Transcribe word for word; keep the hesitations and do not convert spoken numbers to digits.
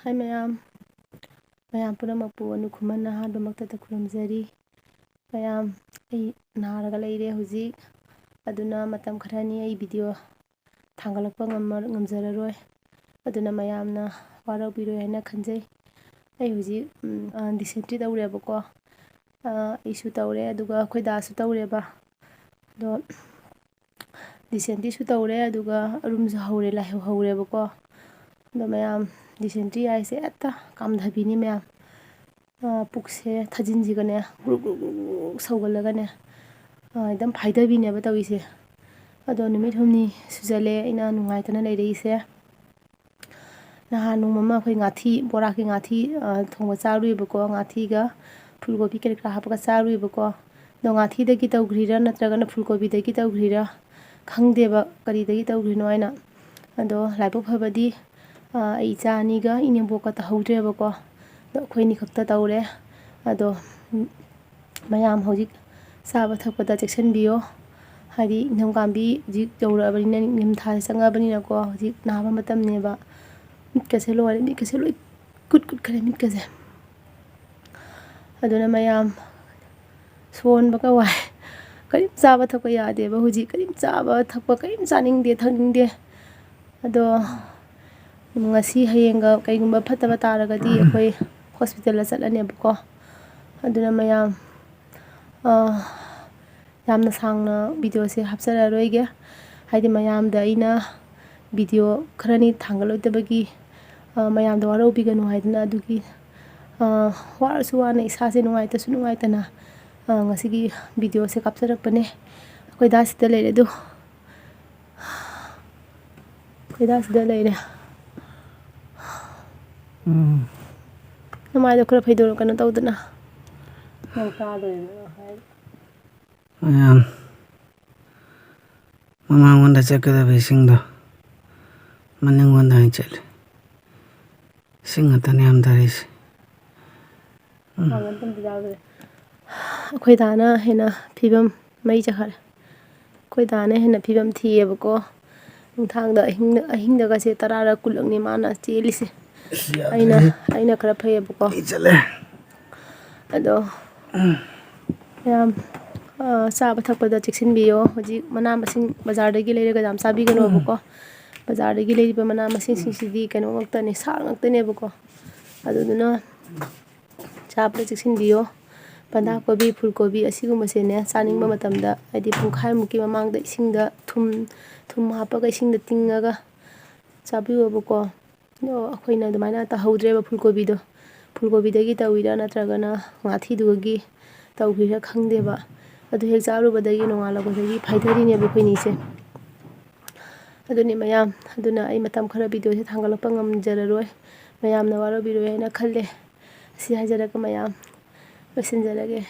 ꯍꯥꯏ ꯃꯌꯥꯝ, ꯃꯌꯥꯝ ꯄꯨꯝꯅꯃꯛꯄꯨ ꯑꯅꯨ ꯈꯨꯃꯟꯅ ꯑꯍꯥꯟꯕꯃꯛꯇꯗ ꯈꯨꯔꯨꯝꯖꯔꯤ꯫ ꯃꯌꯥꯝ, ꯑꯩ ꯅꯥꯔꯒ ꯂꯩꯔꯦ ꯍꯧꯖꯤꯛ, ꯑꯗꯨꯅ ꯃꯇꯝ ꯈꯔꯅꯤ ꯑꯩ ꯚꯤꯗꯤꯑꯣ ꯊꯥꯡꯒꯠꯂꯛꯄ ꯉꯝꯃ-, ꯉꯝꯖꯔꯔꯣꯏ꯫ ꯑꯗꯨꯅ ꯃꯌꯥꯝꯅ ꯋꯥꯔꯧꯕꯤꯔꯣꯏ ꯍꯥꯏꯅ ꯈꯟꯖꯩ꯫ ꯑꯩ ꯍꯧꯖꯤꯛ, ꯎꯝ, ꯑ, ꯗꯤꯁꯦꯟꯇ꯭ꯔꯤ ꯇꯧꯔꯦꯕꯀꯣ꯫ ꯑ, ꯑꯩꯁꯨ ꯇꯧꯔꯦ, ꯑꯗꯨꯒ ꯑꯩꯈꯣꯏ ꯗꯥꯁꯨ ꯇꯧꯔꯦꯕ꯫ ꯑꯗꯣ ꯗꯤꯁꯦꯟꯇ꯭ꯔꯤꯁꯨ ꯇꯧꯔꯦ, ꯑꯗꯨꯒ ꯑꯔꯨꯝꯁꯨ ꯍꯧꯔꯦ, ꯂꯥꯏꯍꯧ ꯍꯧꯔꯦꯕꯀꯣ꯫ ꯑꯗꯣ ꯃꯌꯥꯝ, ꯗꯤꯁꯦꯟꯇ꯭ꯔꯤ ꯍꯥꯏꯁꯦ ꯍꯦꯛꯇ ꯀꯥꯝꯊꯕꯤꯅꯤ ꯃꯌꯥꯝ꯫ ꯑ, ꯄꯨꯛꯁꯦ ꯊꯥꯖꯤꯟꯁꯤꯒꯅꯦ ꯒ꯭ꯔꯨꯛ ꯒ꯭ꯔꯨꯛ ꯒ꯭ꯔꯨꯛ ꯒ꯭ꯔꯨꯛ ꯁꯧꯒꯠꯂꯒꯅꯦ, ꯑ, ꯑꯗꯨꯝ ꯐꯥꯏꯗꯕꯤꯅꯦꯕ ꯇꯧꯔꯤꯁꯦ꯫ ꯑꯗꯣ ꯅꯨꯃꯤꯠ ꯍꯨꯝꯅꯤ ꯁꯨꯖꯜꯂꯦ ꯑꯩꯅ ꯅꯨꯡꯉꯥꯏꯇꯅ ꯂꯩꯔꯛꯏꯁꯦ꯫ ꯅꯍꯥꯟ ꯅꯣꯡꯃ ꯑꯃ ꯑꯩꯈꯣꯏ ꯉꯥꯊꯤ, ꯕꯣꯔꯥꯛꯀꯤ ꯉꯥꯊꯤ, ꯑ, ꯊꯣꯡꯕ ꯆꯥꯔꯨꯏꯕꯀꯣ꯫ ꯉꯥꯊꯤꯒ ꯐꯨꯜ ꯀꯣꯕꯤ ꯀꯔꯤ ꯀꯔꯥ ꯍꯥꯞꯄꯒ ꯆꯥꯔꯨꯏꯕꯀꯣ꯫ ꯑꯗꯣ ꯉꯥꯊꯤꯗꯒꯤ ꯇꯧꯈ꯭ꯔꯤꯔꯥ ꯅꯠꯇ꯭ꯔꯒꯅ ꯐꯨꯜ ꯀꯣꯕꯤꯗꯒꯤ ꯇꯧꯈ꯭ꯔꯤꯔꯥ ꯈꯪꯗꯦꯕ, ꯀꯔꯤꯗꯒꯤ ꯇꯧꯈ꯭ꯔꯤꯅꯣ ꯍꯥꯏꯅ꯫ ꯑꯗꯣ ꯂꯥꯏꯕꯛ ꯐꯕꯗꯤ, ꯑ, ꯑꯩ ꯏꯆꯥ ꯑꯅꯤꯒ ꯏꯅꯦꯝꯕꯣꯛꯀ ꯇꯧꯍꯧꯗ꯭ꯔꯦꯕꯀꯣ꯫ ꯑꯗꯣ ꯑꯩꯈꯣꯏ ꯑꯅꯤ ꯈꯛꯇ ꯇꯧꯔꯦ꯫ ꯑꯗꯣ, ꯎꯝ, ꯃꯌꯥꯝ ꯍꯧꯖꯤꯛ ꯆꯥꯕ ꯊꯛꯄꯗ ꯆꯦꯛꯁꯤꯟꯕꯤꯌꯣ꯫ ꯍꯥꯏꯗꯤ ꯏꯪꯊꯝ ꯀꯥꯟꯕꯤ ꯍꯧꯖꯤꯛ ꯌꯧꯔꯛꯑꯕꯅꯤꯅ, ꯅꯤꯡꯊꯝꯊꯥꯁꯦ ꯆꯪꯉꯛꯑꯕꯅꯤꯅꯀꯣ, ꯍꯧꯖꯤꯛ ꯅꯥꯕ ꯃꯇꯝꯅꯦꯕ꯫ ꯃꯤꯠꯀꯁꯦ ꯂꯣꯏꯔꯦ, ꯃꯤꯠꯀꯁꯦ ꯂꯣꯏ ꯀꯨꯠ ꯀꯨꯠꯈ꯭ꯔꯦ ꯃꯤꯠꯀꯁꯦ꯫ ꯑꯗꯨꯅ ꯃꯌꯥꯝ ꯁꯣꯟꯕꯒ ꯋꯥꯏ꯫ ꯀꯔꯤꯝ ꯆꯥꯕ ꯊꯛꯄ ꯌꯥꯗꯦꯕ ꯍꯧꯖꯤꯛ꯫ ꯀꯔꯤꯝ ꯆꯥꯕ ꯊꯛꯄ ꯀꯔꯤꯝ ꯆꯥꯅꯤꯡꯗꯦ, ꯊꯛꯅꯤꯡꯗꯦ꯫ ꯑꯗꯣ ꯉꯁꯤ ꯍꯌꯦꯡꯒ ꯀꯩꯒꯨꯝꯕ ꯐꯠꯇꯕ ꯇꯥꯔꯒꯗꯤ ꯑꯩꯈꯣꯏ ꯍꯣꯁꯄꯤꯇꯥꯜꯗ ꯆꯠꯂꯅꯦꯕꯀꯣ꯫ ꯑꯗꯨꯅ ꯃꯌꯥꯝ, ꯑ, ꯌꯥꯝꯅ ꯁꯥꯡꯅ ꯚꯤꯗꯤꯑꯣꯁꯦ ꯍꯥꯞꯆꯔꯔꯣꯏꯒꯦ꯫ ꯍꯥꯏꯗꯤ ꯃꯌꯥꯝꯗ ꯑꯩꯅ ꯚꯤꯗꯤꯑꯣ ꯈꯔꯅꯤ ꯊꯥꯡꯒꯠꯂꯣꯏꯗꯕꯒꯤ, ꯑ, ꯃꯌꯥꯝꯗ ꯋꯥꯔꯧꯕꯤꯒꯅꯨ ꯍꯥꯏꯗꯅ ꯑꯗꯨꯒꯤ, ꯑ, ꯋꯥꯔꯁꯨ ꯋꯥꯅ ꯏꯁꯥꯁꯦ ꯅꯨꯡꯉꯥꯏꯇꯁꯨ ꯅꯨꯡꯉꯥꯏꯇꯅ, ꯑ, ꯉꯁꯤꯒꯤ ꯚꯤꯗꯤꯑꯣꯁꯦ ꯀꯥꯞꯆꯔꯛꯄꯅꯦ꯫ ꯑꯩꯈꯣꯏ ꯗꯥꯁꯤꯗ ꯂꯩꯔꯦ ꯑꯗꯨ꯫ ꯑꯩꯈꯣꯏ ꯗꯥꯁꯤꯗ ꯂꯩꯔꯦ꯫ ꯎꯝ꯫ ꯅꯃꯥꯏꯗꯣ ꯈꯔ ꯐꯩꯗꯣꯛꯑꯣ, ꯀꯩꯅꯣ ꯇꯧꯗꯅ꯫ ꯅꯪ ꯇꯥꯗꯣꯏꯅꯦ ꯅꯪ ꯍꯥꯏ꯫ ꯃꯌꯥꯝ ꯃꯃꯥꯡꯂꯣꯝꯗ ꯆꯠꯀꯗꯕ ꯏꯁꯤꯡꯗꯣ ꯃꯅꯤꯡꯂꯣꯝꯗ ꯑꯣꯏꯅ ꯆꯠꯂꯦ꯫ ꯏꯁꯤꯡ ꯉꯥꯛꯇꯅꯦ ꯌꯥꯝ ꯇꯥꯔꯤꯁꯦ꯫ ꯎꯝ꯫ ꯃꯥꯡꯂꯣꯝꯗ ꯑꯝꯇ ꯌꯥꯎꯗ꯭ꯔꯦ꯫ ꯑꯩꯈꯣꯏ ꯗꯥꯅ ꯍꯦꯟꯅ ꯐꯤꯕꯝ ꯃꯩ ꯆꯠꯈꯔꯦ꯫ ꯑꯩꯈꯣꯏ ꯗꯥꯅ ꯍꯦꯟꯅ ꯐꯤꯕꯝ ꯊꯤꯌꯦꯕꯀꯣ꯫ ꯅꯨꯡꯗꯥꯡꯗ ꯑꯍꯤꯡꯗ, ꯑꯍꯤꯡꯗꯒꯁꯦ ꯇꯔꯥꯔꯛ ꯀꯨꯟꯂꯛꯅꯤ ꯃꯥꯅ ꯆꯦꯜꯂꯤꯁꯦ꯫ ꯑꯩꯅ ꯑꯩꯅ ꯈꯔ ꯐꯩꯌꯦꯕꯀꯣ꯫ ꯑꯗꯣ ꯃꯌꯥꯝ, ꯑ, ꯆꯥꯕ ꯊꯛꯄꯗ ꯆꯦꯛꯁꯤꯟꯕꯤꯌꯣ꯫ ꯍꯧꯖꯤꯛ ꯃꯅꯥ ꯃꯁꯤꯡ ꯕꯖꯥꯔꯗꯒꯤ ꯂꯩꯔꯒ ꯌꯥꯝ ꯆꯥꯕꯤꯒꯅꯣꯕꯀꯣ꯫ ꯕꯖꯥꯔꯗꯒꯤ ꯂꯩꯔꯤꯕ ꯃꯅꯥ ꯃꯁꯤꯡꯁꯤꯡꯁꯤꯗꯤ ꯀꯩꯅꯣ ꯉꯥꯛꯇꯅꯦ, ꯁꯥ ꯉꯥꯛꯇꯅꯦꯕꯀꯣ꯫ ꯑꯗꯨꯗꯨꯅ ꯆꯥꯕꯗ ꯆꯦꯛꯁꯤꯟꯕꯤꯌꯣ꯫ ꯕꯟꯗꯥ ꯀꯣꯕꯤ, ꯐꯨꯜ ꯀꯣꯕꯤ ꯑꯁꯤꯒꯨꯝꯕꯁꯦꯅꯦ, ꯆꯥꯅꯤꯡꯕ ꯃꯇꯝꯗ, ꯍꯥꯏꯗꯤ ꯄꯨꯡꯈꯥꯏꯃꯨꯛꯀꯤ ꯃꯃꯥꯡꯗ ꯏꯁꯤꯡꯗ ꯊꯨꯝ, ꯊꯨꯝ ꯍꯥꯞꯄꯒ ꯏꯁꯤꯡꯗ ꯇꯤꯡꯉꯒ ꯆꯥꯕꯤꯌꯣꯕꯀꯣ꯫ ꯑꯗꯣ ꯑꯩꯈꯣꯏꯅ ꯑꯗꯨꯃꯥꯏꯅ ꯇꯧꯍꯧꯗ꯭ꯔꯦꯕ ꯐꯨꯜ ꯀꯣꯕꯤꯗꯣ꯫ ꯐꯨꯜ ꯀꯣꯕꯤꯗꯒꯤ ꯇꯧꯔꯤꯔꯥ ꯅꯠꯇ꯭ꯔꯒꯅ ꯉꯥꯊꯤꯗꯨꯒꯤ ꯇꯧꯈ꯭ꯔꯤꯔꯥ ꯈꯪꯗꯦꯕ꯫ ꯑꯗꯨ ꯍꯦꯛ ꯆꯥꯔꯨꯕꯗꯒꯤ ꯅꯣꯡꯉꯥꯜꯂꯛꯄꯗꯒꯤ ꯐꯥꯏꯊꯔꯤꯅꯦꯕ ꯑꯩꯈꯣꯏꯅꯤꯁꯦ꯫ ꯑꯗꯨꯅꯤ ꯃꯌꯥꯝ, ꯑꯗꯨꯅ ꯑꯩ ꯃꯇꯝ ꯈꯔ ꯚꯤꯗꯤꯑꯣꯁꯦ ꯊꯥꯡꯒꯠꯂꯛꯄ ꯉꯝꯖꯔꯔꯣꯏ, ꯃꯌꯥꯝꯅ ꯋꯥꯔꯧꯕꯤꯔꯣꯏ ꯍꯥꯏꯅ ꯈꯜꯂꯦ꯫ ꯑꯁꯤ ꯍꯥꯏꯖꯔꯒ ꯃꯌꯥꯝ ꯂꯣꯏꯁꯤꯟꯖꯔꯒꯦ꯫